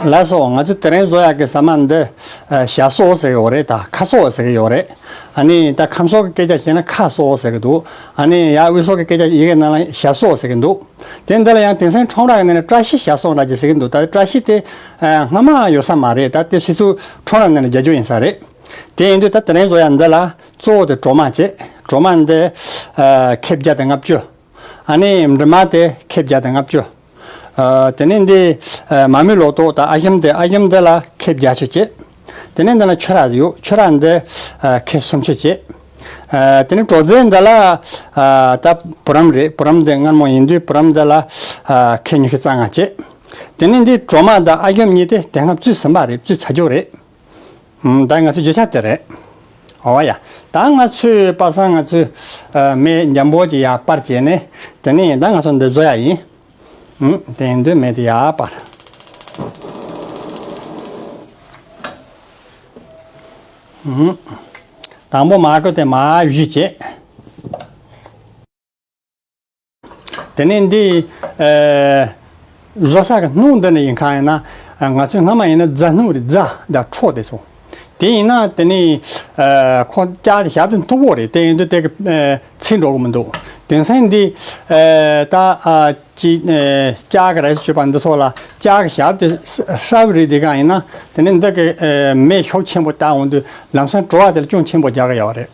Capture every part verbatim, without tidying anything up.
ལགས་སོ། ང་ཚོ་དེ་རིང་བཟོ་ཡག་གི་ཟ་མ་འདི་ཨ་ཞྭ་སོག་ཟེར་གྱི་ཡོད་རེད། ད་ཁ་སོག་ཟེར་གྱི་ཡོད་རེད། ཨ་ནི་ད་ཁམས་སོག་གི་སྐད་ཆ་བཤད་ན་ཁ་སོག་ཟེར་གྱི་འདུག་ཨ་ནི་ཡར་དབུས་སོག་གི་སྐད་ཆ་ཡི་གེ་ནང་ལ་ཞྭ་སོག་ཟེར་གྱི་འདུག་དེ་འདི་ལ་ཡང་དེང་སང་ཁྲོམ་ར་གི་ནང་ནས་བཀྲ་ཤིས་ཞྭ་སོག་འདྲ་ཅིག་ཟེར་གྱི་འདུག་ད་བཀྲ་ཤིས་དེ་ཨ་སྔ་མ་ཡོད་ས་མ་རེད། ད་དེ་ཕྱིས་སུ་ཁྲོམ་ར་ནང་ནས་རྒྱག་རྒྱུ་ཡིན་ས་རེད། དེ་ཡིན་དུས་ད་དེ་རིང་བཟོ་ཡག་འདི་ལ་གཙོ་བོ་དེ་གྲོ་མ་བྱས། གྲོ་མ་འདི་ཨ་ཁེབས་བརྒྱ་དང་ལྔ་བཅུ། ཨ་ནི་འབྲི་མ་དེ་ཁེབས་བརྒྱ་དང་ལྔ་བཅུ། ཨ་དེ་ནས་འདི་ཨ་མ་རྨོས་ལོ་ཏོག་དང་ཨ་ཞིམ་དེ་ཨ་ཞིམ་འདི་ལ་ཁེབས་བརྒྱད་ཅུ་བྱས། དེ་ནས་འདི་ལ་ཆུ་ར་ཡོད། ཆུ་ར་འདི་ཨ་ཁེབས་སུམ་ཅུ་བྱས། ཨ་དེ་ནས་གྲོ་རྫས་འདི་ལ་ཨ་ད་བུ་རམ་རེད། བུ་རམ་འདི་མངར་མོ་ཡིན་དུས་བུ་རམ་འདི་ལ་ཨ་ཁེབས་ཉི་ཤུ་རྩ་ལྔ་བྱས། དེ་ནས་འདི་གྲོ་མ་དང་ཨ་ཞིམ་གཉིས་དེ་དེ་སྔ་བཙོས་ཟིན་པ་རེད། བཙོས་ཚར་རྒྱུ་རེད། ཨུམ། ད་ང་ཚོའི་བརྗོད་བྱ་དེ་རེད། འོ་ཡ། ད་ང་ཚོས་པ་སངས་ང་ཚོས་ཨ་མེ་འཇམ་པོ་ཅིག་ཡར་སྤར་བྱས་ནས་དེ་ནས་ད་ང་ཚོ་འདི་བཟོ་ཡག་ཡིན། ཨུམ། དེ་ཡིན་དུས་མེ་དེ་ཡར་སྤར། ཨུམ། དང་པོ་མར་ཁུ་དེ་མར་བཞུས་བྱས། དེ་ནས་འདི་ཨ་བཟོ་ས་གི་སྣུམ་འདི་ནི་ཡིན་ཁ་ཡིན་ན་ང་ཚོས་སྔ་མ་ཡིན་ན་རྫ་སྣུམ་རེད། རྫ་དང་ཁྲོ་དེ་ཚོ། དེ་ཡིན་ན་དེ་ནི་ཨ་ཁོ་ལྕགས་དེ་ཞབས་དེ་མཐུག་པོ་རེད། དེ་ཡིན་དུས་དེ་གི་ཨ་ཚིག་འགྲོ་གི་མི་འདུག་དེང་སང་འདི་ཨ་ད་ཨ་ཅི་ཨ་ལྕགས་གི་རས་གཅོད་པ་འདི་ཚོ་ལ་ལྕགས་གི་ཞབས་དེ་ཧྲ་བི་རེད། དེ་ག་ཡིན་ན་དེ་ནི་འདི་གི་ཨ་མེ་ཤུགས་ཆེན་པོ་བཏང་འོང་དུས་ལམ་སང་བྲོ་བ་དེ་ལ་ཅུང་ཆེན་པོ་རྒྱག་གི་ཡོད་རེད།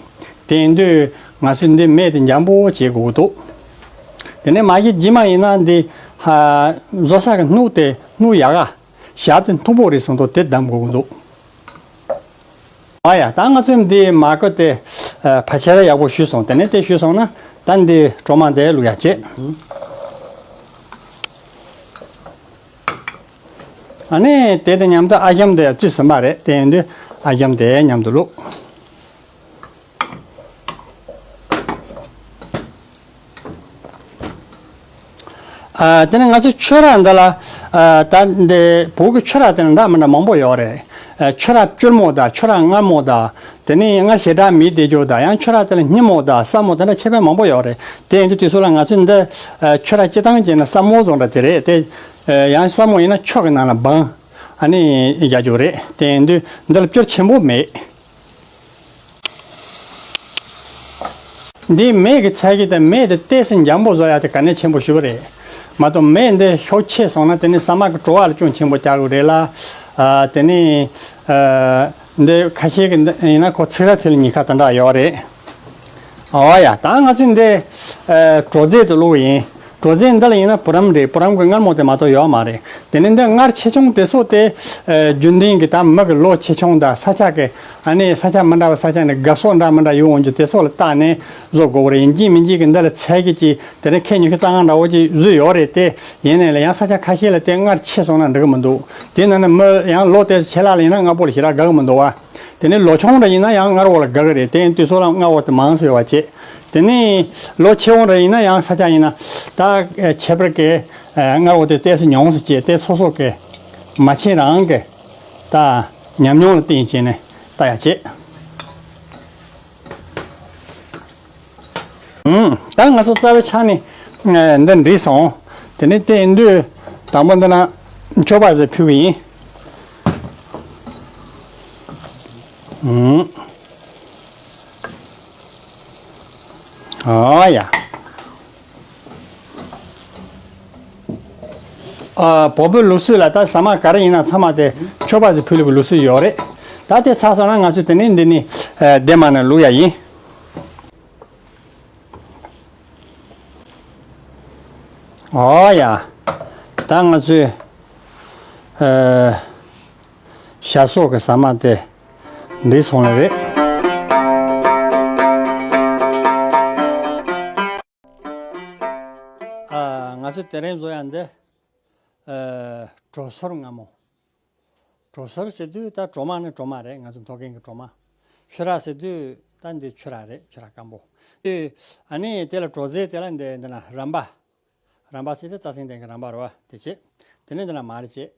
དེ་ཡིན་དུས་ང་ཚོས་འདི་མེ་དེ་འཇམ་པོ་བྱེད་དགོས་ཀྱི་འདུག་དེ་ནས་མ་གཞི་རྗེས་མ་ཡིན་ན་འདི་ཧ་བཟོ་ས་གི་སྣུམ་དེ་སྣུམ་ཡག་ག་ཞབས་དེ་མཐུག་པོ་རེད་གསུངས་འདུག་དེ་བསྡམ་དགོས་ཀྱི་འདུག་ཨ་ཡ། ད་ང་ཚོས་འདི་མར་ཁུ་དེ་ཨ་ཕལ་ཆེར་ཡག་པོ་བཞུས་སོང་། དེ་ནས་དེ་བཞུས་སོང་ན་ད་འདི་གྲོ་མ་དེ་བླུག་ཡག་བྱེད། ཨ་ནི་དེ་དང་མཉམ་དུ་ཨ་ཞིམ་དེ་བཙོས་ཟིན་པ་རེད། དེ་ཡིན་དུས་ཨ་ཞིམ་དེ་མཉམ་དུ་བླུགས། ཨ་དེ་ནས་ང་ཚོ་ཆུ་ར་འདི་ལ་ཨ་ད་འདི་བོད་ཀྱི་ཆུ་ར་དེ་ནི་འདྲ་མི་འདྲ་མང་པོ་ཡོད་རེད། ཨ་ཆུ་ར་སྐྱུར་མོ་དང་ཆུ་ར་མངར་མོ་དང་། དེ་ནས་སྔར་ཞེ་དྲག་མེད་བསྡད་རྒྱུ་དང་། ཡང་ཆུ་ར་དེ་ལ་སྙི་མོ་དང་སྲབ་མོ་དེ་འདྲ་ཁྱད་པར་མང་པོ་ཡོད་རེད། དེ་ཡིན་དུས་དུས་ཚོད་ལ་ང་ཚོས་འདི་ཨ་ཆུ་ར་སྤྱི་བཏང་བྱས་ན་སྲབ་མོ་བཟོ་འདྲ་དེ་རེད་དེ། ཨ་ཡང་སྲབ་མོ་ཡིན་ན་ཆུ་གི་ནང་ལ་སྦངས། ཨ་ནི་རྒྱག་རྒྱུ་རེད། དེ་ཡིན་དུས་འདི་ལ་སྐྱུར་ཆེན་པོ་མེད། འདིའི་མེ་གི་ཚད་གཞི་དང་མེ་དེ་ཏོག་ཙམ་འཇམ་པོ་བཟོ་ཡག་དེ་གལ་གནད་ཆེན་པོ་ཞེ་པོ་རེད། མ་གཏོགས་མེ་འདི་ཤུགས་ཆེ་སོང་ན་དེ་ནི་ཟ་མ་གི་བྲོ་བ་ལ་ཅུང་ཆེན་པོ་རྒྱག་དགོས་རེད་ལ། ཨ་དེ་ནི་ཨ་འདི་ཁ་ཤས་ཀྱི་འདི་ཡིན་ན་ཁོ་ཚིག་ར་ཚིག་ལ་ཉེན་ཁ་དེ་འདྲ་ཡོད་རེད། ཨོ་ཡ། ད་ང་ཚོས་འདི་ཨ་གྲོ་རྫས་དེ་བླུགས་ཡིན། གྲོ་རྫས་འདི་ལ་ཡིན་ན་བུ་རམ་རེད། བུ་རམ་གྱི་མངར་མོ་དེ་མ་གཏོགས་ཡོད་མ་རེད། དེ་ནས་འདི་མངར་ཆེ་ཆུང་དེ་ཚོ་དེ་ཨ་རྒྱུན་ལྡན་གྱི་ད་མི་གི་ལོ་ཆེ་ཆུང་དང་ས་ཆ་གི་ཨ་ནི་ས་ཆ་མི་འདྲ་བ་ས་ཆ་ནས་སྒབ་སོགས་འདྲ་མི་འདྲ་ཡོང་འོང་རྒྱུ་དེ་ཚོ་ལ་བལྟས་ནས་བཟོ་དགོས་རེད། ཡིན་གཅིག་མིན་གཅིག་གི་འདི་ལ་ཚད་གཞི་ཅིག་དེ་ནས་ཁེབས་ཉི་ཤུ་རྩ་ལྔ་འདྲ་བོ་ཅིག་བཟོས་ཡོད་རེད་དེ། ཡིན་ནའི་ལ་ཡང་ས་ཆ་ཁ་ཤས་ལ་དེ་མངར་ཆེ་སོང་ན་འགྲིག་གི་མི་འདུག་དེ་ནང་ནས་མི་ཡང་ལོ་དེ་ཚོ་ཆེ་ལ་ལ་ཡིན་ན་མངར་པོ་ལ་ཞེ་དྲག་དགའ་གི་མི་འདུག་བ། དེ་ནས་ལོ་ཆུང་འདྲ་ཡིན་ན་ཡང་མངར་པོ་ལ་དགའ་གི་རེད། དེ་ཡིན་དུས་ཚོད་ལ་མངར་པོ་དེ་མང་ཙམ་ཡོད་པ་བྱེད། དེ་ནས་ལོ་ཆེ་བོ་འདྲ་ཡིན་ན་ཡང་ས་ཆ་ཡིན་ན་ད་ཁྱད་པར་གྱི་མངར་པོ་དེ་ཏོག་ཙམ་ཉུང་ཙམ་བྱེད། དེ་སོ་སོ་གི་མ་བྱན་རང་གི་ད་ཉམས་མྱོང་ལ་བརྟེན་བྱས་ནས་ལྟ་ཡག་བྱེད། ཨུམ། ད་ང་ཚོ་རྩ་བའི་ཆ་ནས་ཨ་འདི་འགྲིག་སོང་། དེ་ནས་དེ་ཡིན་དུས་དང་པོ་འདི་ན་མཆོད་པ་ཟིག་ཕུལ་གི་ཡིན། ཨུམ། ཨོ་ཡ། ཨ་བོད་པའི་ལུགས་སྲོལ་ལ་ད་ཟ་མ་ག་རེ་ཡིན་ན་ཚང་མ་དེ་མཆོད་པ་ཟིག་ཕུལ་ལུགས་ཀྱི་ལུགས་སྲོལ་ཡོད་རེད། ད་དེ་ཚར་སོང་ན་ང་ཚོས་དེ་ནས་འདི་ནས་ཨ་ལྡེ་མ་ནས་བླུག་ཡ་ཡིན། ཨོ་ཡ། ད་ང་ཚོས་ཨ་ཞྭ་སོག་གི་ཟ་མ་དེ་འགྲིག་སོང་ལེ་རེད། ཨ་ང་ཚོས་དེ་རིང་བཟོ་ཡ་འདི་ཨ་གྲོ་སོལ་མངར་མོ། གྲོ་སོལ་ཟེར་དུས་ད་གྲོ་མ་ནི་གྲོ་མ་རེད། ང་ཚོ་མཐོ་རྒན་གྱི་གྲོ་མ། ཆུ་ར་ཟེར་དུས་ད་འདི་ཆུ་ར་རེད། ཆུ་ར་སྐམ་པོ། ཨ་ནི་དེ་ལ་གྲོ་རྫས་དེ་ལ་འདི་འདི་ན་རམ་པ། རམ་པ་ཟེར་དུས་རྩྭ་ཐང་སྟེང་གི་རམ་པ་རེད་བ། དེ་བྱས། དེ་ནས་འདི་ན་མར་བྱས།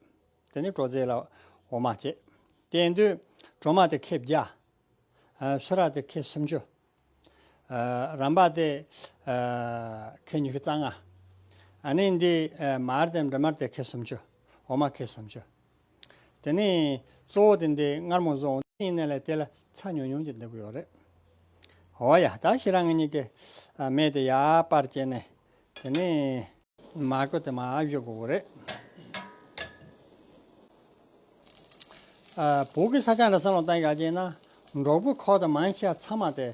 དེ་ནས་གྲོ་རྫས་ལ་འོ་མ་བྱས། དེ་ཡིན་དུས་གྲོ་མ་དེ་ཁེབས་བརྒྱ། ཨ་ཆུ་ར་དེ་ཁེབས་སུམ་ཅུ། ཨ་རམ་པ་དེ་ཨ་ཁེབས་ཉི་ཤུ་རྩ་ལྔ། ཨ་ནི་འདི་ཨ་མར་དེ་འབྲི་མར་དེ་ཁེབས་སུམ་ཅུ། འོ་མ་ཁེབས་སུམ་ཅུ། དེ་ནས་གཙོ་བོ་དེ་འདི་མངར་མོ་བཟོ་འོང་། དེ་ཡིན་ནའི་ལས་དེ་ལ་ཚྭ་ཉུང་ཉུང་ཅིག་འདེབས་ཀྱི་ཡོད་རེད། འོ་ཡ། ད་ཞེ་དྲག་ངེད་གཉིས་ཀྱིས་ཨ་མེ་དེ་ཡར་སྤར་བྱས་ནས། དེ་ནས་མར་ཁུ་དེ་མར་བཞུ་དགོས་ཀྱི་རེད། ཨ་བོད་ཀྱི་ས་ཆ་འདྲ་བསམ་བློ་བཏང་ཡག་བྱས་ན། འབྲོག་པའི་ཁོག་དང་མང་ཆེ་ཚང་མ་དེ་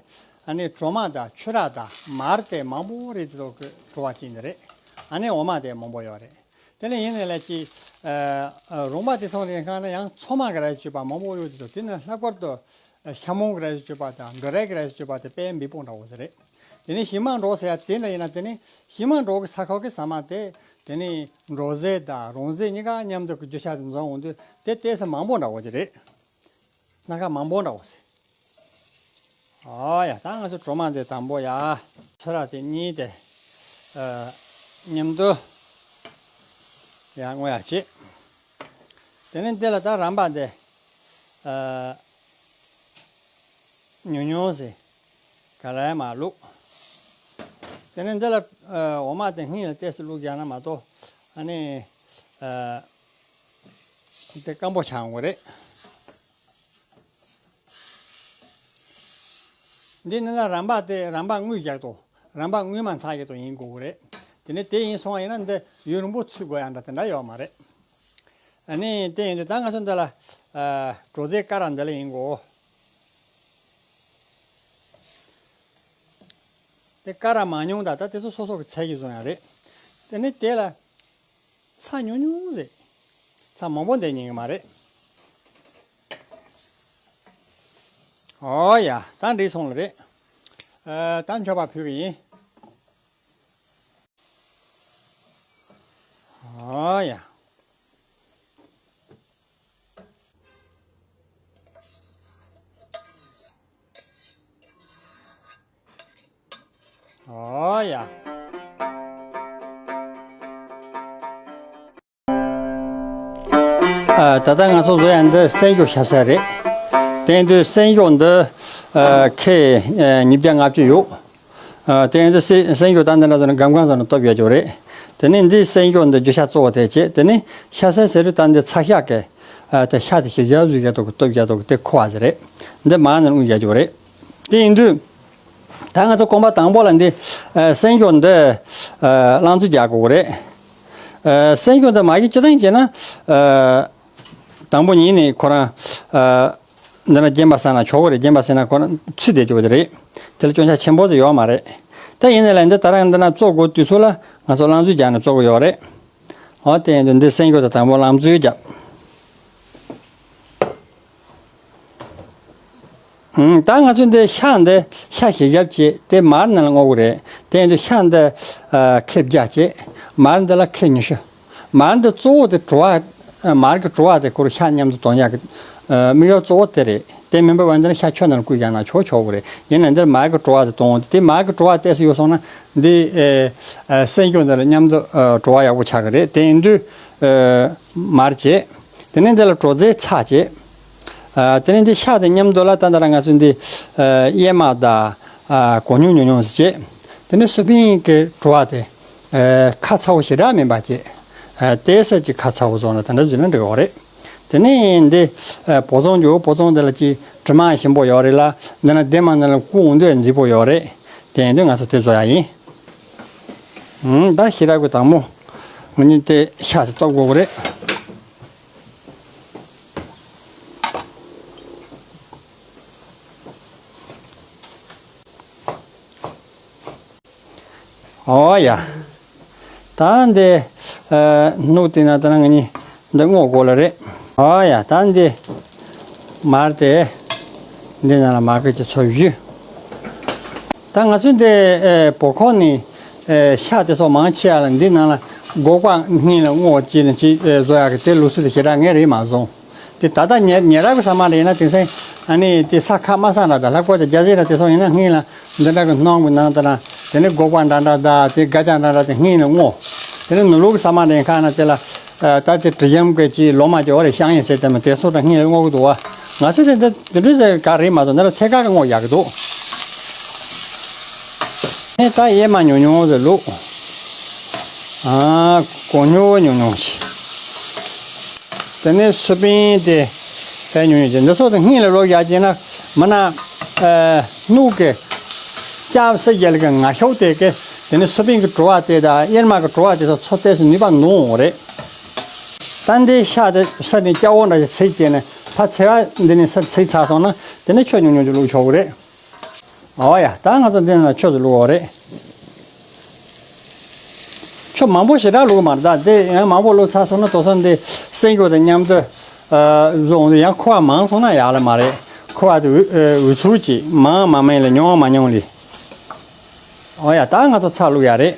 ཨ་ནི་གྲོ་མ་དང་ཆུ་རགས་དང་མར་དེ་མང་པོ་རེད། དེ་ཚོ་གི་བྲོ་བ་བྱེད་ནི་རེད། ཨ་ནི་འོ་མ་དེ་མང་པོ་ཡོད་རེད། དེ་ལས་ཡིན་ནའི་ལས་ཀྱི་ཨ་ཨ་རོང་པ་དེ་ཚོ་རེད་ཁ་ན་ཡང་ཚོ་མ་གི་ར་ཞིག་བྱེད་པ་མང་པོ་ཡོད། དེ་ཚོ་དེ་ནི་ལྷག་པར་དུ་ཤ་མོང་གི་ར་ཞིག་བྱེད་པ་དང་འབྲོ་རའི་གི་ར་ཞིག་བྱེད་པ་དེ་དཔེ་མི་སྤོང་འདྲ་བོ་ཟེར་རེད། དེ་ནས་ཞིང་མང་འབྲོག་ཟེར་ཡ་དེ་འདྲ་ཡིན་ན། དེ་ནས་ཞིང་མང་འབྲོག་གི་ས་ཁོག་གི་ཟ་མ་དེ་དེ་ནས་འབྲོག་ཟས་དང་རོང་ཟས་གཉིས་ཀ་མཉམ་དུ་གི་རྒྱུ་ཆ་དེ་འཛོམས་འོང་དུས་དེ་ཏོག་ཙམ་མང་པོ་འདྲ་བོ་ཅིག་རེད། སྣ་ཁ་མང་པོ་འདྲ་བོ་ཟེར། ཨོ་ཡ། ད་ང་ཚོ་གྲོ་མ་དེ་དང་པོ་ཡ། ཚོ་ར་དེ་གཉིས་དེ་ཨ་མཉམ་དུ་ཡ་བརྔོ་ཡ་བྱེད། དེ་ནས་འདི་ལ་ད་རམ་པ་དེ་ཨ་ཉུང་ཉུང་ཟེར་ག་ལ་ཡ་མ་བླུགས། དེ་ནས་འདི་ལ་ཨ་འོ་མ་དེ་སྔོན་ལ་ཏོག་ཙམ་བླུགས་བཞག་ན་མ་གཏོགས་ཨ་ནི་ཨ་དེ་སྐམ་པོ་ཆགས་འོང་གི་རེད། འདི་ནི་ལ་རམ་པ་དེ་རམ་པ་བརྔོས་བཞག་དོ། རམ་པ་བརྔོས་མ་ཐག་གི་དོ་ཡིན་དགོས་ཀྱི་རེད། དེ་ནས་དེ་ཡིན་སོང་བ་ཡིན་ན་འདི་ཡུན་རིང་པོ་ཚུད་དགོས་ཡ་འདྲ་དེ་འདྲ་ཡོད་མ་རེད། ཨ་ནི་དེ་ཡིན་དུས་ད་ང་ཚོ་འདི་ལ་ཨ་བྲོ་རྫས་ཀ་ར་འདི་ལ་ཡིན་དགོས། དེ་ཀ་ར་མང་ཉུང་ད་ལྟ་དེ་ཚོ་སོ་སོ་གི་ཚད་ཀྱིས་བཟུང་ཡ་རེད། དེ་ནས་དེ་ལ་ཚྭ་ཉུང་ཉུང་ཟེར། ཚྭ་མང་པོ་འདེབས་ཉན་གི་མ་རེད། ཨོ་ཡ། ད་འགྲིག་སོང་ལ་རེད། ཨ་ད་མཆོད་པ་ཕུལ་གི་ཡིན། ཨོ་ཡ། ཨོ་ཡ། ཨ་ད་ལྟ་ང་ཚོ་བཟོ་ཡ་འདི་སྲན་ཞོ་ཤ་ཚ་རེད། དེ་ཡིན་དུས་སྲན་ཞོ་འདི་ཨ་ཁེ་ཨ་ཉིས་བརྒྱ་ལྔ་བཅུ་ཡོད། ཨ་དེ་ཡིན་དུས་སྲན་སྲན་ཞོ་ད་འདི་འདྲ་བཟོ་ནས་སྒམ་སྒམ་བཟོ་ནས་གཏུབ་ཡོད་རྒྱུ་རེད། དེ་ནས་འདི་སྲན་ཞོ་འདི་རྒྱུ་ཆ་གཙོ་བོ་དེ་བྱས། དེ་ནས་ཤ་ཚ་ཟེར་དུས་ད་འདི་ཚ་ཤ་གི་ཨ་དེ་ཤ་དེ་ཞིབ་ཞིབ་བཟོས་ཡ་དོ་གི་གཏུབ་ཡ་དོ་གི་དེ་ཁུ་བ་ཟེར་རེད། འདི་མར་ནང་བླུགས་ཡ་རྒྱུ་རེད། དེ་ཡིན་དུས་ད་ང་ཚོ་གོམ་པ་དང་པོ་ལ་འདི་ཨ་སྲན་ཞོ་འདི་ཨ་རླངས་བཙོས་རྒྱག་དགོས་རེད། ཨ་སྲན་ཞོ་འདི་མ་གི་སྤྱིར་བཏང་བྱས་ན་ཨ་དང་པོ་ཉིད་ནས་ཁོ་རང་ཨ་འདི་ན་རྒྱན་པ་ཟ་ན་ཆོག་གི་རེད། རྒྱན་པ་ཟ་ན་ཁོ་རང་ཚུད་བསྡད་ཆོག་གི་རེད། དེ་ལ་སྐྱོན་ཆ་ཆེན་པོ་ཟིག་ཡོད་མ་རེད། ད་ཡིན་ནའི་ལས་འདི་ད་རང་འདི་ན་བཙོ་དགོས་དུས་ཚོད་ལ་ང་ཚོ་རླངས་བཙོས་རྒྱག་ནས་བཙོ་གི་ཡོད་རེད། འོ་དེ་ཡིན་དུས་འདི་སྲན་ཞོ་དང་དང་པོ་རླངས་བཙོས་རྒྱག་ཨུམ། ད་ང་ཚོ་འདི་ཤ་འདི་ཤ་ཞིབ་ཞིབ་བྱས་དེ་མར་ནང་ལ་བརྔོ་གི་རེད། དེ་ཡིན་དུས་ཤ་འདི་ཨ་ཁེ་བརྒྱ་བྱས། མར་འདི་ལ་ཁེ་ཉི་ཤུ། མར་འདི་གཙོ་བོ་དེ་བྲོ་བ། མར་གི་བྲོ་བ་དེ་ཁོ་རང་ཤ་མཉམ་དུ་གཏོང་ཡག་གི་ཨ་དམིགས་ཡུལ་གཙོ་བོ་དེ་རེད། དེ་མིན་པ་འོན་ཏེ་ཤ་ཁྱོན་ནང་བསྐུས་བཞག་ན་ཆོག་ཆོག་གི་རེད། ཡིན་ནའི་འདིར་མར་གི་བྲོ་བ་ཟིག་གཏོང་འོང་དུས་དེ་མར་གི་བྲོ་བ་ཏོག་ཙམ་ཡོད་སོང་ན་འདི་ཨ་ཨ་སྲན་ཞོ་འདི་ལ་མཉམ་དུ་ཨ་བྲོ་བ་ཡག་པོ་ཆགས་གི་རེད། དེ་ཡིན་དུས་ཨ་མར་བྱས། དེ་ནས་འདི་ལ་བྲོ་རྫས་ཚྭ་བྱས། ཨ་དེ་ནས་འདི་ཤ་དང་མཉམ་དུ་ལ་ད་ལྟ་ར་ང་ཚོས་འདི་ཨ་གཡེར་མ་དང་ཨ་གོ་སྙོད་ཉུང་ཉུང་ཟིག་བྱས། དེ་ནས་སུ་ཕིང་གི་བྲོ་བ་དེ་ཨ་ཁ་ཚ་བོ་ཞེ་དྲག་མིན་པ་བྱས། ཨ་ཏོག་ཙམ་ཅིག་ཁ་ཚ་བོ་བཟོས་ན་དེ་འདྲ་བཟོས་ན་འགྲིག་གི་རེད། དེ་ནས་འདི་ཨ་བོ་ཚོང་རྒྱུ་བོ་ཚོང་དེ་ལ་ཅིག་དྲི་མ་ཞིམ་པོ་ཡོད་རེད་ལ། འདི་ན་དེ་མ་འདི་ལ་བསྐུ་འོང་དུས་མཛེས་པོ་ཡོད་རེད། དེ་ཡིན་དུས་ང་ཚོ་དེ་བཟོ་ཡ་ཡིན། ཨུམ། ད་ཞེ་དྲག་གི་དང་པོ་ང་གཉིས་དེ་ཤ་དེ་གཏུབ་དགོས་ཀྱི་རེད། ཨོ་ཡ། ད་འདི་ཨ་སྣུག་དེ་ན་ད་ང་གཉིས་འདི་བརྔོ་དགོས་ལ་རེད། ཨོ་ཡ། ད་འདི་མར་དེ་འདི་ནང་ལ་མར་ཁུ་ཅིག་ཚུར་བཞུས། ད་ང་ཚོས་འདི་ཨེ་བོད་ཁོག་ནས་ཨེ་ཤ་དེ་ཚོ་མང་ཆེ་བ་ལ་འདི་ནང་ལ་སྒོག་པ་སྔོན་ལ་བརྔོ་བྱས་ནས་ཅིག་ཨེ་བཟོ་ཡག་གི་དེ་ལུགས་སྲོལ་དེ་ཞེ་དྲག་ངས་རེད་མ་བཟུང་། དེ་ད་ལྟ་ཉེ་ཉེ་རབས་ཀྱི་ས་མ་རེད་ན་དེང་སང་ཨ་ནི་དེ་ས་ཁ་དམའ་ས་འདྲ་དང་ལྷག་པར་དུ་རྒྱ་ཟས་འདྲ་དེ་ཚོ་ཡིན་ན་སྔོན་ལ་འདི་འདྲ་གི་སྣུམ་གི་ནང་དང་དེ་ནས་སྒོག་པ་འདྲ་འདྲ་དང་དེ་སྒ་ཆ་འདྲ་འདྲ་དེ་སྔོན་ལ་བརྔོ། དེ་ནས་ནུབ་ལུགས་ཀྱི་ས་མ་རེད་ཁ་ན་དེ་ལ་ཨ་ད་དེ་དྲི་ཞིམ་གི་ཅིག་ལོ་མ་ཅིག་འོ་རེ་ཤང་ཡིན་ཟེར་དེ་མ་དེ་ཚོ་དང་སྔོན་ལ་བརྔོ་གི་འདུག་བ། ང་ཚོས་དེ་འདི་འདྲ་ཟེར་ག་རེད་མ་གཏོགས་འདི་ལ་ཐད་ཀར་གི་བརྔོ་ཡག་གི་འདུག་ཨེ་ད་གཡེར་མ་ཉུང་ཉུང་ཟེར་ལུགས། ཨ་གོ་ཉུང་ཉུང་ཉུང་ཞིག་དེ་ནས་སུ་པིན་དེ་བས་ཉུང་ཉུང་བྱས། འདི་ཚོ་དེ་སྔོན་ལ་ལོག་ཡག་བྱས་ན་མི་ན་ཨ་སྣུག་གི་སྐྱ་སེ་རྒྱལ་གི་ངར་ཤོག་དེ་གི། དེ་ནས་སུ་པིན་གི་བྲོ་བ་དེ་དང་གཡེར་མ་གི་བྲོ་བ་དེ་ཚོ་ཚོ་ཏོག་ཙམ་ནུས་པ་འདོན་འོང་རེད། ད་འདི་ཤ་དེ་ས་ནས་སྐྱ་བོ་འདྲ་ཞིག་ཚིག་བྱས་ནས་ཕར་ཚེ་བ་འདི་ནས་ས་ཚིག་ཚར་སོང་ན་དེ་ནས་ཆུ་ཉུང་ཉུང་ཅིག་བླུགས་ཆོག་གི་རེད། ཨོ་ཡ། ད་ང་ཚོ་འདི་ནང་ཆུ་ཚོད་བླུགས་འོ་རེད། ཆུ་མང་པོ་ཞེ་དྲག་བླུགས་མ་རེད། ད་འདི་ཡང་མང་པོ་བླུགས་ཚར་སོང་ན་དོ་སོ་འདི་སྲན་གོ་དང་མཉམ་དུ་བཟོ་འོང་དུས་ཡང་ཁུ་བ་མང་སོང་ན་ཡག་ལ་མ་རེད། ཁུ་བ་དེ་འུ་འུ་ཚུགས་ཀྱིས་མང་མ་མང་ལ་ཉུང་མ་ཉུང་ལ། ཨོ་ཡ། ད་ང་ཚོ་ཚྭ་བླུགས་ཡ་རེད།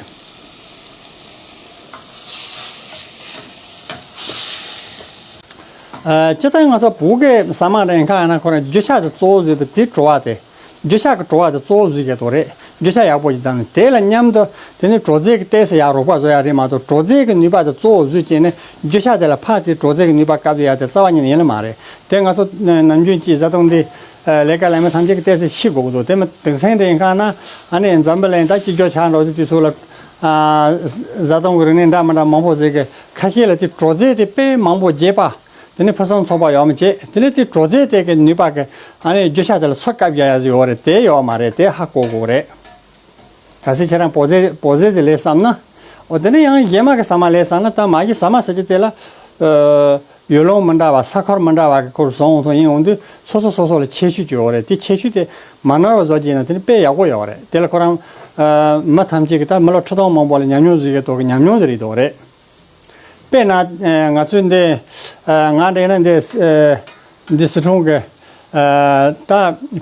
ཨ་སྤྱིར་བཏང་ང་ཚོ་བོད་ཀྱི་ཟ་མ་རེད་ཁ་ཡང་ན་ཁོ་རང་རྒྱུ་ཆ་དེ་གཙོ་བོ་བཟོས་པའི་དེ་བྲོ་བ་དེ། རྒྱུ་ཆ་གི་བྲོ་བ་དེ་གཙོ་བོ་བཟོས་ཀྱི་འདུག་རེད། རྒྱུ་ཆ་ཡག་པོ་ཞིག་བཏང་ནས་དེ་ལ་མཉམ་དུ་དེ་ནི་བྲོ་རྫས་ཀྱི་ཏོག་ཙམ་ཡག་རོགས་པ་བཟོ་ཡ་རེད་མ་གཏོགས་བྲོ་རྫས་ཀྱི་ནུས་པ་དེ་གཙོ་བོ་བཟོས་བྱས་ནས་རྒྱུ་ཆ་དེ་ལ་ཕར་དེ་བྲོ་རྫས་ཀྱི་ནུས་པ་བཀག་ཡ་དེ་རྩ་བ་ཉིད་ནས་ཡིན་ལ་མ་རེད། དེ་ང་ཚོ་ནམ་རྒྱུན་གྱི་བཟའ་བཏུང་འདི་ལས་ཀ་ལས་མི་ཐམས་ཅད་ཀྱི་ཏོག་ཙམ་ཤེས་དགོས་ཀྱི་འདུག་དེ་མི་དེང་སང་འདྲ་ཡིན་ཁ་ན་ཨ་ནི་འཛམ་བུ་གླིང་ད་སྤྱི་རྒྱུ་ཆགས་འགྲོ་དུས་དུས་ཚོད་ལ་བཟའ་བཏུང་གི་རིག་གནས་འདྲ་མི་འདྲ་མང་པོ་ཟེར་གི་ཁ་ཤས་ལ་དེ་བྲོ་རྫས་དེ་དཔེ་མང་པོ་རྒྱས་པ། དེ་ནས་ཕུན་སུམ་ཚོགས་པ་ཡོང་མི་བྱེད། དེ་ནས་དེ་བྲོ་རྫས་དེ་གི་ནུས་པ་གི་ཨ་ནི་རྒྱུ་ཆ་དེ་ལ་ཚོད་བཀག་རྒྱག་ཡ་ཟིག་ཡོད་རེད། དེ་ཡོད་མ་རེད། དེ་ཧ་གོ་དགོས་རེད། གལ་སྲིད་ཁྱེད་རང་བོད་ཟས་བོད་ཟས་ཟིག་ལས་བསམ་ན། འོ་དེ་ནས་ཡང་གཞན་མ་གི་ཟ་མ་ལས་བསམ་ན་ད་མ་གི་ཟ་མ་ཟེར་གྱི་དེ་ལ་ཨ་ཡུལ་ལུང་མི་འདྲ་བ་ས་ཁུལ་མི་འདྲ་བ་གི་སྐོར་བཟོ་འོང་དུས་ཡིན་འོང་དུས་སོ་སོ་སོ་སོ་ལ་ཁྱད་ཆོས་ཅིག་ཡོད་རེད། དེ་ཁྱད་ཆོས་དེ་མ་ནོར་བ་བཟོ་རྒྱུ་ཡིན་ན་དེ་ནི་དཔེ་ཡག་པོ་ཡོད་རེད། དེ་ལ་ཁོ་རང་ཨ་མི་ཐམས་ཅད་ཀྱི་ད་མི་ལོ་ཁྲི་སྟོང་མང་པོ་ལ་ཉམས་མྱོང་ཟིག་གི་ཐོག་གི་ཉམས་མྱོང་ཟིག་རེད་འདུག་རེད། དཔེར་ན་ཨ་ང་ཚོའི་འདི་ཨ་ང་འདྲ་ཡིན་ན་འདི་ཨ་འདི་སི་ཁྲོན་གི་ཨ་ད་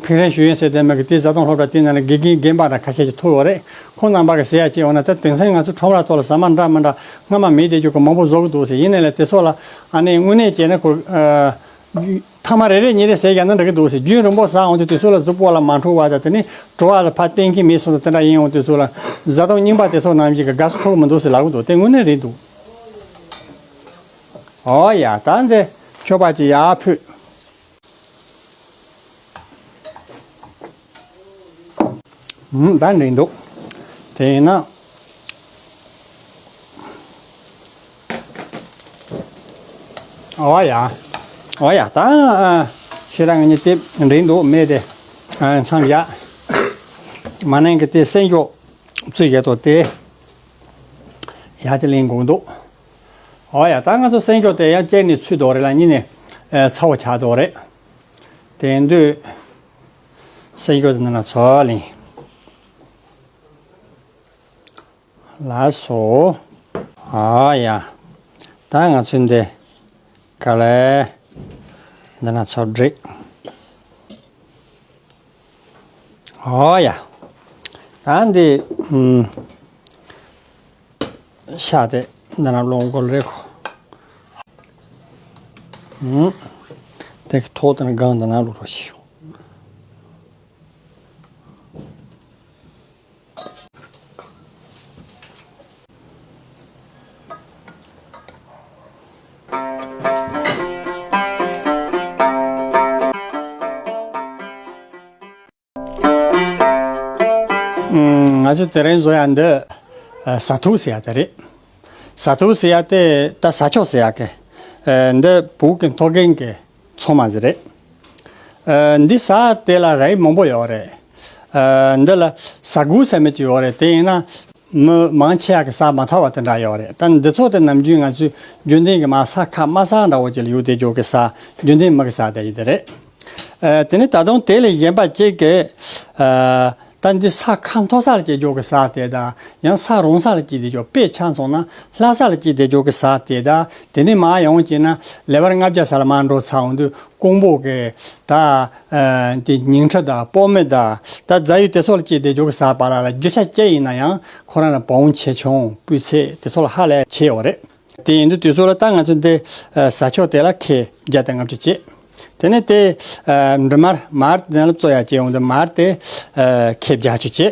ཕིང་རན་ཞུ་ཡོན་ཟེར་དེ་མི་གི་དེ་བཟའ་བཏུང་སློབ་གྲྭ་དེ་ནང་ལ་དགེ་རྒན་རྒན་པ་འདྲ་ཁ་ཤས་ཀྱི་ཐུག་ཡོད་རེད། ཁོང་རྣམ་པ་གི་ཟེར་ཡ་ཅིག་འོ་ན་ད་དེང་སང་ང་ཚོ་ཁྲོམ་ར་ཐོག་ལ་ཟ་མ་འདྲ་མི་འདྲ་སྔ་མ་མེད་དེ་རྒྱུ་གི་མང་པོ་བཟོ་གི་འདུག་ཟེར། ཡིན་ནའི་ལས་དེ་ཚོ་ལ་ཨ་ནི་དངོས་གནས་བྱས་ན་ཁོ་ཨ་ཐ་མ་རེ་རེ་གཉིས་རེ་ཟས་ཀྱང་ན་འགྲིག་གི་འདུག་ཟེར། རྒྱུན་རིང་པོ་ཟ་འོང་དུས་དེ་ཚོ་ལ་གཟུགས་པོ་ལ་མ་འཕྲོད་པ་དང་དེ་ནི་བྲོ་བ་ལ་ཕར་བརྟེན་གྱི་མེད་སོང་དུས་དེ་འདྲ་ཡིན་འོང་དུས་ཚོ་ལ་བཟའ་བཏུང་རྙིང་པ་དེ་ཚོ་ནམ་ཞིག་གི་དགའ་བསུ་ཐོབ་མི་འདུག་ཟེར་ལབ་གི་འདུག་དེ་དངོས་གནས་རེད་འདུག་ཨོ་ཡ། ད་འདི་མཆོད་པ་ཅིག་ཡར་ཕུལ། ཧུམ། ད་འགྲིག་འདུག་དེ་ཡིན་ན། ཨོ་ཡ། ཨོ་ཡ། ད་ཨ་ཤེས་ར་ང་གཉིས་དེ་འགྲིག་འདུག་མེད་དེ། ཨ་མཚམས་བཞག་མ་ནིང་གི་དེ་སྲན་ཞོ་བཙོས་བྱས་ཏོ་དེ་ཡར་དེ་ལེན་དགོས་འདུག་ཨོ་ཡ། ད་ང་ཚོ་སྲན་ཞོ་དེ་ཡང་བཅད་ནས་ཚུད་དོ་རེད་ལ་གཉིས་ནས་ཨ་ཚ་བོ་ཆགས་དོ་རེད། དེ་དུས་སྲན་ཞོ་དེ་ནང་ལ་ཚོ་ལེན། ལགས་སོ། ཨ་ཡ། ད་ང་ཚོས་འདི་ག་ལེ། འདི་ན་ཚོ་བསྒྲིགས། ཨ་ཡ། ད་འདི་ཨུམ་ཤ་དེ་འདི་ན་ལོང་གོ་རེ་ཁོ། ཨུམ། དེ་གི་ཐོག་དེ་ན་སྒང་འདི་ན་ལོ་རོ་ཞིག་ང་ཚོ་དེ་རིང་བཟོ་ཡ་འདི་ཟ་ཐུག་ཟེར་ཡ་དེ་རེད། ཟ་ཐུག་ཟེར་ཡ་དེ་ད་ཟ་ཆོག་ཟེར་ཡ་གི་འདི་བོད་ཀྱི་མཐོ་སྒང་གི་ཚོད་མ་ཟིག་རེད། ཨ་འདི་ཟ་དེ་ལ་རིགས་མང་པོ་ཡོད་རེད། ཨ་འདི་ལ་ཟ་དགུ་ཟེར་མི་ཅིག་ཡོད་རེད། དེ་ཡིན་ན་མི་མང་ཆེ་བ་གི་ཟ་མ་ཐུབ་པ་དེ་འདྲ་ཡོད་རེད། ད་འདི་ཚོ་དེ་ནམ་རྒྱུན་ང་ཚོས་རྒྱུན་ལྡན་གྱི་མ་ཟ་ཁ་མ་ཟ་འདྲ་བོ་ཅིག་ལ་ཡོད་དེ་ཅོག་གི་ཟ་རྒྱུན་ལྡན་མི་གི་ཟ་དེ་ཡིན་དེ་རེད། ཨ་དེ་ནི་ད་དུང་དེ་ལས་གཞན་པ་གཅིག་གི་ཨ། ད་འདི་ས་ཁ་མཐོ་ས་ལ་སྐྱེ་རྒྱུ་གི་ས་དེ་དང་ཡང་ས་རོང་ས་ལ་སྐྱེ་བསྡད་རྒྱུ། དཔེ་ཆ་མཚོན་ན་ལྷ་ས་ལ་སྐྱེ་བསྡད་རྒྱུ་གི་ས་དེ་དང་དེ་ནས་མར་ཡོང་བྱས་ན་ལེ་བར་ལྔ་བརྒྱ་ས་ལ་མར་འགྲོ་ཚར་འོང་དུས་ཀོང་པོ་གི་ད་ཨ་དེ་ཉིང་ཁྲི་དང་སྤོ་སྨད་དང་ད་རྫ་ཡུལ་དེ་ཚོ་ལ་སྐྱེ་བསྡད་རྒྱུ་གི་ས་བར་ལ་རྒྱུ་ཆ་སྐྱེ་ཡིན་ན་ཡང་ཁོ་རང་ལ་བོང་ཆེ་ཆུང་སྤུས་ཚད་དེ་ཚོ་ལ་ཧ་ལས་ཆེ་ཡོད་རེད། དེ་ཡིན་དུས་དུས་ཚོད་ལ་ད་ང་ཚོ་འདི་ཟ་ཆོག་དེ་ལ་ཁེ་བརྒྱ་དང་ལྔ་བཅུ་བྱེད། དེ་ནས་དེ་འབྲུ་མར་མར་དེ་ལ་བཙོ་ཡ་བྱེད་འོང་དུས་མར་དེ་ཁེ་བརྒྱ་བཅུ་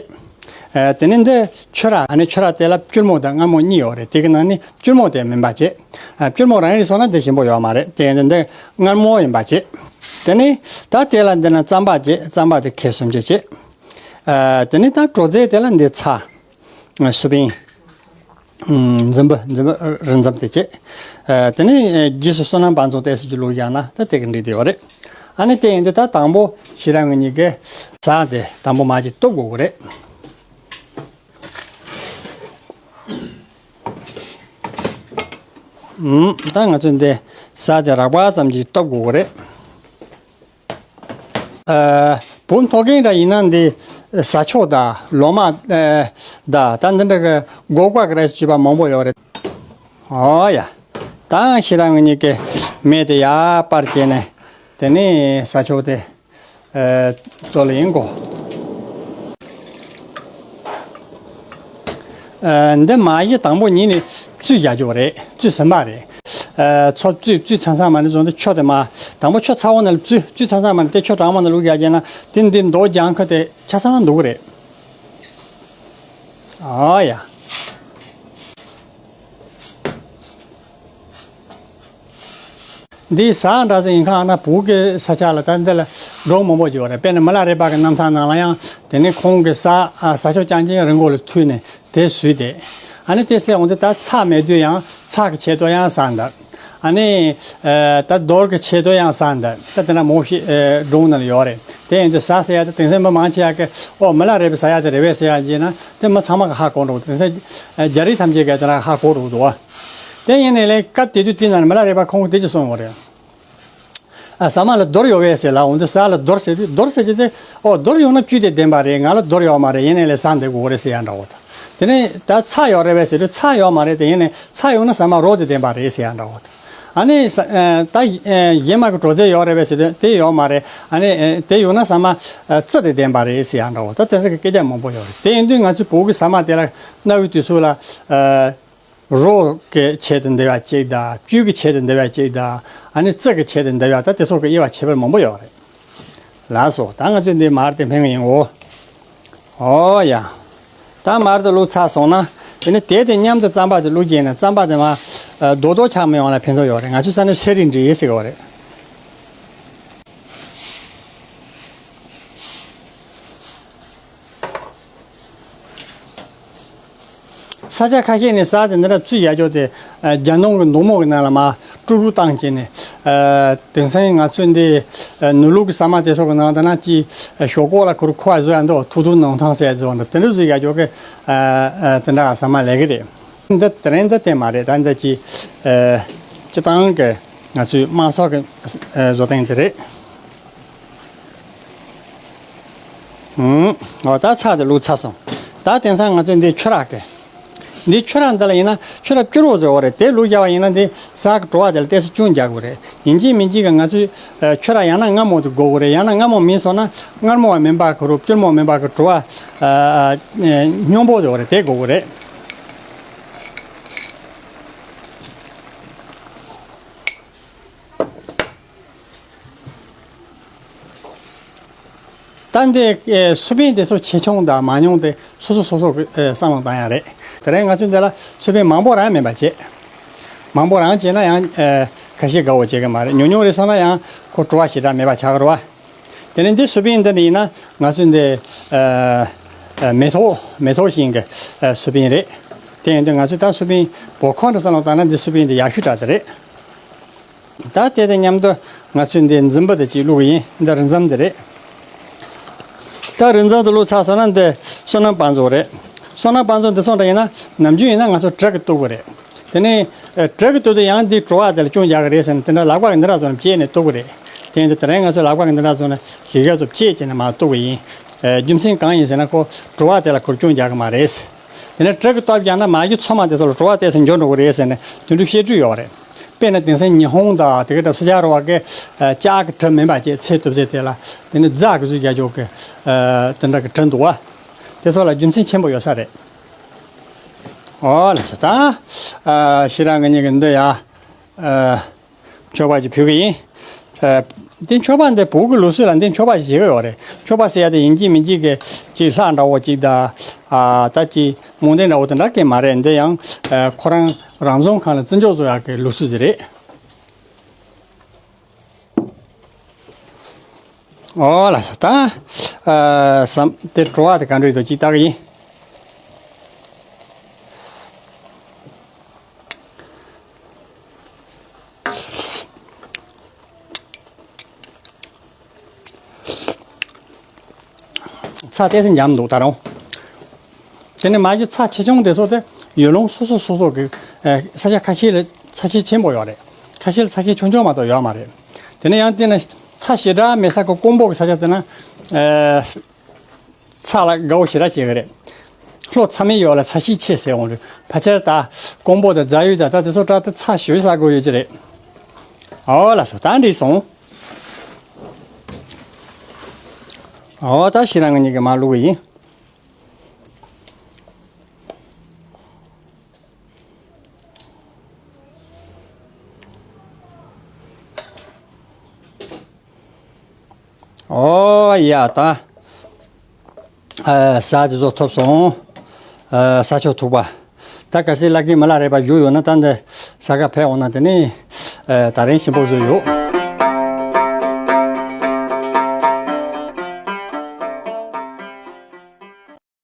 བྱེད། དེ་ནས་འདི་ཆུ་ར་ཨ་ནི་ཆུ་ར་དེ་ལ་སྐྱུར་མོ་དང་མངར་མོ་གཉིས་ཡོད་རེད། དེ་གི་ནང་ནས་སྐྱུར་མོ་དེ་མིན་པ་བྱེད། སྐྱུར་མོ་རང་རེད་སོང་ན་དེ་ཞིམ་པོ་ཡོད་མ་རེད། དེ་ཡིན་དུས་འདི་མངར་མོ་ཡིན་པ་བྱེད། དེ་ནས་ད་དེ་ལ་འདི་ན་རྩམ་པ་བྱེད། རྩམ་པ་དེ་ཁེ་སུམ་ཅུ་བྱེད། དེ་ནས་ད་བྲོ་རྫས་དེ་ལ་འདི་ཚྭ། སི་པིན། ཨུམ། རྫུན་པ་རྫུན་པ་རི་འཛམ་དེ་བྱས། ཨ། དེ་ནས་རྗེས་སུ་བསོད་ནམས་བང་མཛོད་ཏོག་ཙམ་ཅིག་བླུགས་བཞག་ན་ད་དེ་གི་འགྲིག་བསྡད་ཡོད་རེད། ཨ་ནི་དེ་ཡིན་དུས་ད་དང་པོ་ཞེ་དྲག་ངེད་གཉིས་ཀས་ཟ་དེ་དང་པོ་མར་ཅིག་གཏུབ་དགོས་ཀྱི་རེད། ཨུམ། ད་ང་ཚོས་འདི་ཟ་དེ་རགས་པ་ཙམ་ཅིག་གཏུབ་དགོས་ཀྱི་རེད། ཨ། བུ་མཐོ་རྒན་འདྲ་ཡིན་ན་འདི་ཟ་ཆོག་ད་ལོ་མ། ཨ། ད་ད་འདི་འདྲ་གི་སྒོག་པ་གི་རེད་ཅེས་པ་མང་པོ་ཡོད་རེད། ཨོ་ཡ། ད་ཞེ་དྲག་ངེད་གཉིས་ཀས་མེ་དེ་ཡར་སྤར་བྱས་ནས་དེ་ནས་ཟ་ཆོག་དེ། ཨ། བཙོ་ལ་ཡིན་གོ། ཨ། འདི་མ་གཞི་དང་པོ་ཉིད་ནས་བཙོས་བཞག་རྒྱུ་རེད། བཙོས་ཟིན་པ་རེད། ཨ། ཚོ་བཙོས་བཙོས་ཚང་ཚང་མ་ནས་བཟོ་འདི་ཆུ་དེ་མ་དང་པོ་ཆུ་ཚ་བོ་ནང་ལ་བཙོས་བཙོས་ཚང་ཚང་མ་ནས་དེ་ཆུ་གྲང་མོ་ནང་བླུགས་བཞག་རྒྱུ་ན་དེ་འདི་མདོག་ལྗང་ཁུ་དེ་ཆ་ཚང་འདུག་གི་རེད། ཨོ་ཡ། འདི་ཟ་འདྲ་ཟེར་ཡིན་ཁ་ན་བོད་ཀྱི་ས་ཆ་ལ་ད་འདི་ལ་སྒྲུང་མང་པོ་ཡོད་རེད། དཔེར་ན་མི་ལ་རས་པ་གི་རྣམ་ཐར་ནང་ལ་ཡང་དེ་ནས་ཁོང་གི་ཟ་ཟ་ཆོག་རྐྱང་རྐྱང་རི་མགོ་ལ་ཐུག་ནས་དེ་ཟོས་ཏེ། ཨ་ནི་དེ་ཟས་འོང་དུས་ད་ཚྭ་མེད་དུས་ཡང་ཚྭ་གི་ཆེད་དུ་ཡང་ཟ་འདུག་ཨ་ནི་ད་རྡོར་གི་ཆེད་དུ་ཡང་ཟ་འདུག་ད་དེ་འདྲ་མང་པོ་ཞིག་སྒྲུང་ནང་ལ་ཡོད་རེད། དེ་ཡིན་དུས་ཟ་ཟེར་ཡ་དེ་དེང་སང་མི་མང་ཆེ་བ་གི་ཨོ་མི་ལ་རས་པས་ཟ་ཡ་དེ་རེད་པས་ཟེར་ཡ་ཡིན་ན་དེ་མི་ཚང་མ་གི་ཧ་གོ་འགྲོ། དེང་སང་རྒྱ་རིགས་ཐམས་ཅད་ཀྱིས་དེ་འདྲ་ཧ་གོ་འགྲོ་འདུག་དེ་ཡིན་ནའི་ལས་སྐབས་དེ་དུས་དེ་ན་མི་ལ་རས་པ་ཁོང་གིས་དེ་ཅིག་གསུངས་ཡོད་རེད། ཨ། ཟ་མ་ལ་རྡོར་ཡོད་པས་ཟེར་ལ་འོང་དུས་ཟ་ལ་རྡོར་ཟེར་དུས་རྡོར་ཟེར་གྱི་དེ་ཨོ་རྡོར་ཡོང་ན་བཅུད་དེ་ལྡན་པ་རེད། ང་ལ་རྡོར་ཡོད་མ་རེད། ཡིན་ནའི་ལས་ཟ་འདི་དགོས་རེད་ཟེར་ཡ་འདྲ་བོ་དང་། དེ་ནས་ད་ཚྭ་ཡོད་རེད་པས་ཟེར་དུས་ཚྭ་ཡོད་མ་རེད་དེ། ཡིན་ནའི་ཚྭ་ཡོང་ན་ཟ་མ་རོ་དེ་ལྡན་པ་རེད་ཟེར་ཡ་འདྲ་བོ་དང་། ཨ་ནི་ཟ་ཨ་ད་ཡེ་མ་གི་གྲོ་རྫས་ཡོད་རེད་པས་ཟེར་དུས་དེ་ཡོད་མ་རེད། ཨ་ནི་ཨ་དེ་ཡོང་ན་ཟ་མ་ཨ་རྩི་དེ་ལྡན་པ་རེད་ཟེར་ཡ་འདྲ་བོ་ད་དེ་ཚོ་གི་སྐད་ཆ་མང་པོ་ཡོད་རེད། དེ་ཡིན་དུས་ང་ཚོའི་བོད་ཀྱི་ཟ་མ་དེ་ལ་གནའ་བོའི་དུས་སུ་ལ་ཨ། རོ་གི་ཆེད་དུ་འདི་བ་གཅིག་དང་། བཅུད་ཀྱི་ཆེད་དུ་འདི་བ་གཅིག་དང་། ཨ་ནི་རྩི་གི་ཆེད་དུ་འདི་བ་ད་དེ་ཚོ་གི་དབྱེ་བ་ཕྱེ་བ་མང་པོ་ཡོད་རེད། ལགས་སོ། ད་ང་ཚོས་འདི་མར་དེ་སྨན་གི་ཡིན་འོ། ཨོ་ཡ། ད་མར་དེ་བླུགས་ཚར་སོང་ན་དེ་ནི་དེ་དེ་མཉམ་དུ་རྩམ་པ་དེ་བླུགས་རྗེས་ནས་རྩམ་པ་དེ་མ་རྡོག་རྡོག་ཆགས་མི་ཡོང་ལ་ཕན་ཐོགས་ཡོད་རེད། ང་ཚོའི་ས་ནས་ཚེ་རིང་འབྲི་ཟེར་གི་ཡོད་རེད། ས་ཆ་ཁ་ཤས་ནས་ཟ་དེ་འདི་འདྲ་བཙོས་ཡ་ཅོ་དེ་རྒྱ་ནང་གི་མདོང་མོ་གི་ནང་ལ་མ་དཀྲུག་དཀྲུག་བཏང་བྱས་ནས། དེང་སང་ང་ཚོས་འདི་ནུབ་ལུགས་ཀྱི་ཟ་མ་དེ་ཚོ་གི་ནང་དུ་ན་ཅི་ཞོག་ཁོག་ལ་ཁུར་ཁོ་བ་བཟོ་ཡ་འདུག་ཐུག་ཐུག་ནང་ཐང་ཟེར་ཡ་ཚོ་འདྲ་དེ་འདྲ་བཟོས་ཡ་ཅོ་གི་དེ་འདྲ་ཟ་མ་ལས་གི་རེད། འདི་དེ་རིང་འདི་དེ་མ་རེད། ད་འདི་ཅི་སྤྱི་བཏང་གི་ང་ཚོའི་དམངས་སྲོལ་གི་བཟོ་སྟངས་དེ་རེད། ཨུམ། འོ་ད་ཚྭ་དེ་བླུགས་ཚར་སོང་། ད་དེང་སང་ང་ཚོས་འདི་ཆུ་རགས་ཀྱི། འདི་ཆུ་རགས་འདི་ལ་ཡིན་ན་ཆུ་རགས་སྐྱུར་མོ་ཟེར་བ་རེད། དེ་བླུགས་རྒྱག་པ་ཡིན་ན་འདི་ཟ་གི་བྲོ་བ་དེ་ལ་ཏོག་ཙམ་སྐྱོན་རྒྱག་དགོས་རེད། ཡིན་གཅིག་མིན་གཅིག་གི་ང་ཚོས་ཆུ་རགས་ཡང་ན་མངར་མོ་དེ་དགོས་དགོས་རེད། ཡང་ན་མངར་མོ་མིན་སོང་ན་མངར་མོ་བ་མིན་པ་གི་རུ་སྐྱུར་མོ་མིན་པ་གི་བྲོ་བ་སྙོམས་པོ་ཟེར་བ་རེད། དེ་དགོས་དགོས་རེད། ད་འདི་ཨེ་སུ་པིན་དེ་ཚོ་ཆེ་ཆུང་དང་མང་ཉུང་དེ་སོ་སོ་སོ་སོ་གི་ཨེ་བསམ་བློ་བཏང་ཡ་རེད། དེ་རིང་ང་ཚོས་འདི་ལ་སུ་པིན་མང་པོ་རང་མེད་པ་བྱེད། མང་པོ་རང་བྱེད་ན་ཡང་ཨེ་ཁ་ཤས་དགའ་བོ་བྱེད་ཀྱི་མ་རེད། ཉུང་ཉུང་རེད་སོང་ན་ཡང་ཁོ་བྲོ་བ་ཞེ་དྲག་མེད་པ་ཆགས་ཀྱི་རེད་བ། དེ་ནས་འདི་སུ་པིན་འདི་འདྲ་ཡིན་ན་ང་ཚོས་འདི་ཨེ་ཨེ་མེ་ཏོག་མེ་ཏོག་ཤིང་གི་ཨེ་སུ་པིན་རེད། དེ་ཡིན་དུས་ང་ཚོས་ད་སུ་པིན་བོད་ཁོག་འདྲ་བསམ་བློ་བཏང་ན་འདི་སུ་པིན་འདི་ཡག་ཤོས་དྲག་དེ་རེད། ད་དེ་དང་མཉམ་དུ་ང་ཚོས་འདི་རྫུན་པ་དེ་གཅིག་བླུགས་ཡིན། འདི་རི་འཛམ་དེ་རེད། ད་རི་འཛམ་དེ་བླུགས་ཚར་སོང་ན་འདི་བསོད་ནམས་བང་མཛོད་རེད། བསོད་ནམས་བང་མཛོད་འདི་ཚོ་འདྲ་ཡིན་ན་ནམ་རྒྱུན་ཡིན་ན་ང་ཚོ་བྲག་གིས་གཏུབ་ཀྱི་རེད། དེ་ནས་ཨ་བྲག་གིས་གཏུབ་དུས་ཡང་འདི་བྲོ་བ་དེ་ལ་སྐྱོན་རྒྱག་གི་རེད་ཟེར་ནས་དེ་འདྲ་ལག་པ་གིས་འདི་འདྲ་བཟོ་ནས་བཅད་ནས་གཏུབ་ཀྱི་རེད། དེ་ཡིན་དུས་དེ་རིང་ང་ཚོས་ལག་པ་གིས་འདི་འདྲ་བཟོ་ནས་ཞིབ་ཞིབ་ཚོ་བཅད་བྱས་ནས་མར་གཏུབ་ཀྱི་ཡིན། ཨ་རྒྱུ་མཚན་གང་ཡིན་ཟེར་ན་ཁོ་བྲོ་བ་དེ་ལ་ཁོར་སྐྱོན་རྒྱག་གི་མ་རེད། དེ་ནས་བྲག་གིས་གཏུབ་རྒྱག་ན་མ་གཞི་ཚང་མ་དེ་ཚོ་ལ་བྲོ་བ་ཏོག་ཙམ་འགྱུར་འགྲོ་གི་རེད་ཟེར་ནས་དེ་འདྲའི་བཤད་སྲོལ་ཡོད་རེད། དཔེར་ན་དེང་སང་ཉི་ཧོང་དང་དེ་ག་འདྲ་ས་ཆ་རེ་བ་གི་ཨ་ལྕགས་ཀྱི་གྲི་མིན་པ་བྱས་ཚད་གཏུབ་ཚད་དེ་ལ་དེ་ནས་རྫ་གིས་བཟོས་རྒྱག་རྒྱུ་གི་ཨ་དེ་འདྲ་གི་གྲི་འདུག་བ། དེ་ཚོ་ལ་རྒྱུ་མཚན་ཆེན་པོ་ཡོད་ས་རེད། ཨོ་ལགས་སོ། ད་ཨ་ཞེ་དྲག་ངེད་གཉིས་ཀྱི་འདི་ཡ་ཨ་མཆོད་པ་ཅིག་ཕུལ་གི་ཡིན། ཨ་འདི་མཆོད་པ་འདི་བོད་ཀྱི་ལུགས་སྲོལ་ལ་འདི་མཆོད་པ་ཞིག་བྱེད་ཀྱི་ཡོད་རེད། མཆོད་པ་ཟེར་ཡ་དེ་ཡིན་གཅིག་མིན་གཅིག་གི་ཅིག་ལྷ་འདྲ་བོ་ཅིག་དང་ཨ་ད་ཅིག་མོ་འདི་འདྲ་བོ་དེ་འདྲ་གི་མ་རེད། འདི་ཡང་ཨ་ཁོ་རང་རང་བྱུང་ཁམས་ལ་བརྩི་འཇོག་བཟོ་ཡག་གི་ལུགས་སྲོལ་ཞིག་རེད། ཨོ་ལགས་སོ། ད་ཨ་བསམ་དེ་བྲོ་བ་དེ་ག་འདྲ་ཡོད་དོ་ཅིག་ལྟ་གི་ཡིན། ཚྭ་ཏོག་ཙམ་ཉམས་འདུག་ད་རུང་། དེ་ནས་མ་གཞི་ཚྭ་ཆེ་ཆུང་དེ་ཚོ་དེ་ཡུལ་ལུང་སོ་སོ་སོ་སོ་གི་ཨ་ས་ཆ་ཁ་ཤས་ལ་ཚྭ་ཤེད་ཆེན་པོ་ཡོད་རེད། ཁ་ཤས་ལ་ཚྭ་ཤེད་ཆུང་ཆུང་མ་གཏོགས་ཡོད་མ་རེད། དེ་ནས་ཡང་དེ་ན་ཚྭ་ཞེ་དྲག་མེད་ས་གི་ཀོང་པོ་གི་ས་ཆ་དེ་ན་ཨ་ཚྭ་ལ་དགའ་བོ་ཞེ་དྲག་བྱེད་གི་རེད། ལྷོ་ཚྭ་མེད་ཡོད་ལ་ཚྭ་ཤེད་ཆེ་ཟེར་འོང་རེད། ཕལ་ཆེར་ད་ཀོང་པོ་དང་རྫ་ཡུལ་དང་ད་དེ་ཚོ་དྲག་ཏུ་ཚྭ་ཞེ་པོ་ཟ་དགོས་ཡོད་ཀྱི་རེད། ཨོ་ལགས་སོ། ད་འགྲིག་སོང་། ཨོ་ད་ཤི་རང་ངེད་གཉིས་ཀྱིས་མར་བླུག་གི་ཡིན། ཨོ་ཡ་ད། ཨ་ཟྭ་དེ་ཚོ་ཐོབ་སོང་། ཨ་ཟྭ་ཆོག་ཐུག་པ། ད་གལ་སྲིད་བླ་རྒན་མ་ལ་རས་པ་བཞུགས་ཡོད་ན་ད་འདི་ཟ་ག་ཕེབས་འོང་ན་དེ་ནི་ཨ་ད་རིང་ཞིམ་པོ་བཟོས་ཡོད།